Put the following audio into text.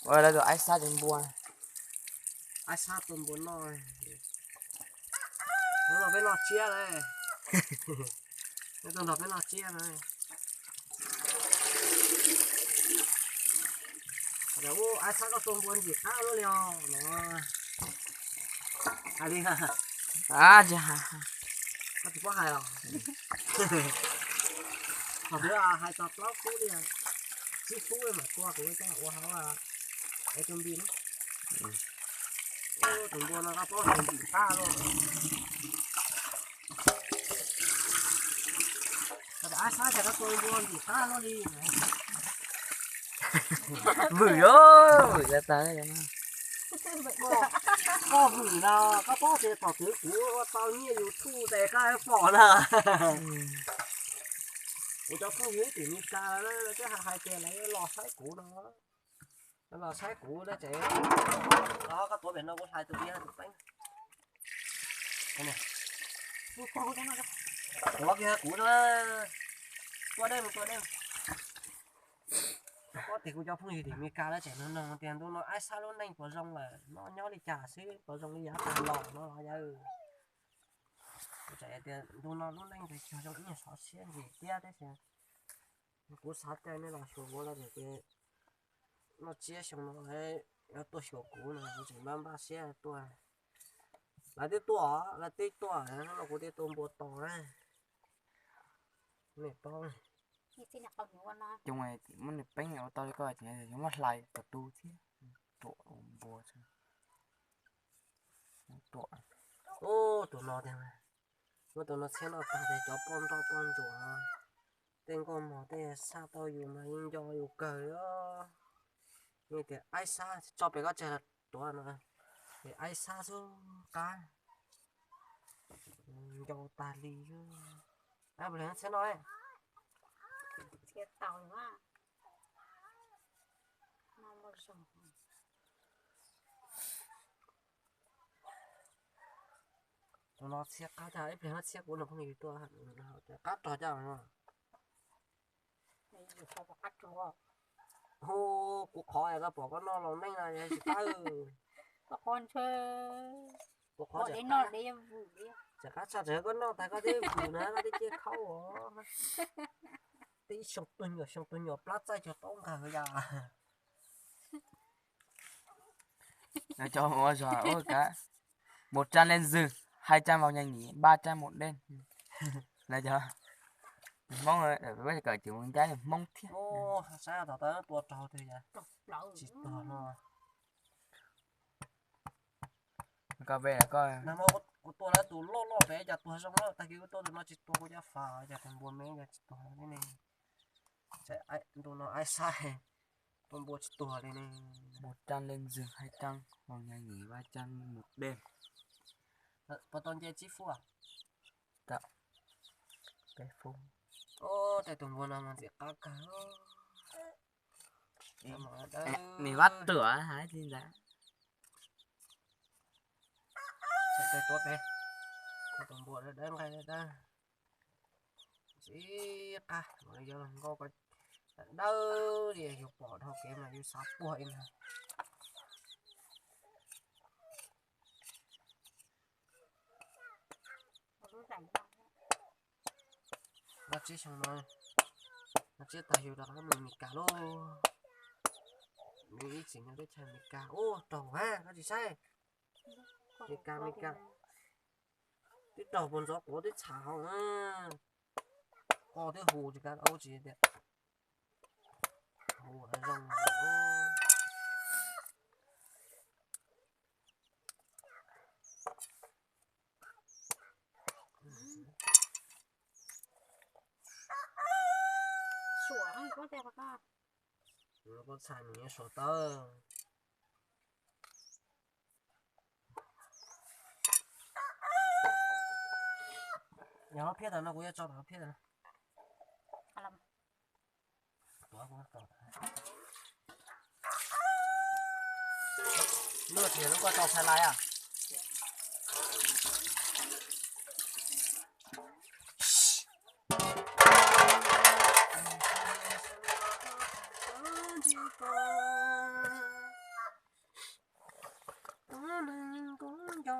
Ua lawv tus aib sab tus npua. Aib sab tus npua noj. Lub no peb noj tsiab na. Lub no peb noj tsiab na. Ua aib sab koj tus npua ntxim qab luaj li os no. Hais li, koj tsis paub hais os. Thaum twg hais txog plaub fub li, tsib fub mam tua kuv coj ua hauv es tus npis na. Tus npua no koj paub tus ntxim qab luaj. Aib sab cas koj tua npua ntxim qab luaj li. Vwm os, ya tas. Koj vwm no, koj paub tias thaum twg kuv ua tau nyiaj YouTube ces koj pom na. Kuv cov phooj ywg tim Meskas lawv twb hais tias lawv los saib kuv no. Lawv los saib kuv na ces, koj tuav pem no kuv hlais tus iab tus peeb. Tuav kiag kuv na. Tua dej mus, tua dej. Koj tias kuv cov phooj ywg tim Meskas lawv tseem nug tias ntu no aib sab lub neej puas zoo lawm, noj nyob li cas xwb puas zoo li yav tag los no los yawg. Kuv tseem tias ntu no lub neej pes tsawg zoo ib nyuag sov siab ntsim thiab tab sis kuv xav caij nej los xyuas kuv lawm ces noj tsiab xyoo no yuav tuaj xyuas kuv no kuv tseem npaj npaj siab tuaj. Lawv twb tuaj, lawv twb tuaj no kuv twb tua npua tos na. Nej paub. Coob, muab nws peeb ua tau li koj ces yuav muab hlais kom tu thiab. Ruam npua. Ub, tus no tiag, muab tus no txhiab noj tag ces cov poj nroj poj ntsuam, tej nkauj mog tej saj tau yus mas yeej nco yus kawg li. Nej tias aib sab tso pem koj tseg los tuav no, es aib sab xwb qab, nco tag li. Ab, puas txhiab noj? Tus no txhiab qab cas ib pliag no txhiab kuv nws phooj ywg tuaj, qab rog cas no. Hu, kuv qhov koj pom koj noj los neej no yog tsis qab. Kuv qhov, kuv qhov tseem qab tshaj tseem koj noj tag koj twb vwm na koj twb ciaj khaub os. Twb xyoo tus nyuam xyoo tus nyuam plab txaij cuag taub nqawg yom. Cov ua zog ua kav, một trăm lên rừng, hai trăm vào nhà nghỉ, ba trăm một đêm. Lawv cov Hmoob, peb kawm ces mus ncaib Hmoob thiab. Saib tom tau tua raug twg yom? Tsis tuag no. Koj ve koj, kuv tua lawv tus loj loj pem cas tuag zoo lawm, tag kis kuv tua tus no tsis tuag kuv cov fas cas tus npua me cas tsis tuag li ne. Ntu no aib saib, tua npua tsis tuag li ne. Một trăm lên rừng, hai trăm vào nhà nghỉ, ba trăm một đêm. Puas tau nce tsib fub? Tau peb fub. Tej tus npua no mas ntxim qab kawg. Nws vaj tuam hais li ntawd. Tus npua dawb dawb nqaij dawb dawb. Ntxim qab, yog nkauj ko dawb li yus pom dhau kev mas yus xav puag ib ntag. Noj tsiab xyoo no, noj tsiab tag yus rov qab mus Mes Kas lauj. Nws ib txwm nyob teb chaws Mes Kas. Ub, raug hab koj tsis saib. Mes Kas, Mes Kas. Twb raug puag ntxov quav twb txham hauv na. Qos twb hu tsis kav ua tsis tias hu zoo. Suam, koj teb qhov ko. Koj txhais nws suav tawb. Yog lub phiab tas no kuv yuav tso tas lub phiab tas no. Lub tias lub koj tso txhais lais a. ko, kuv neeg kuv nco,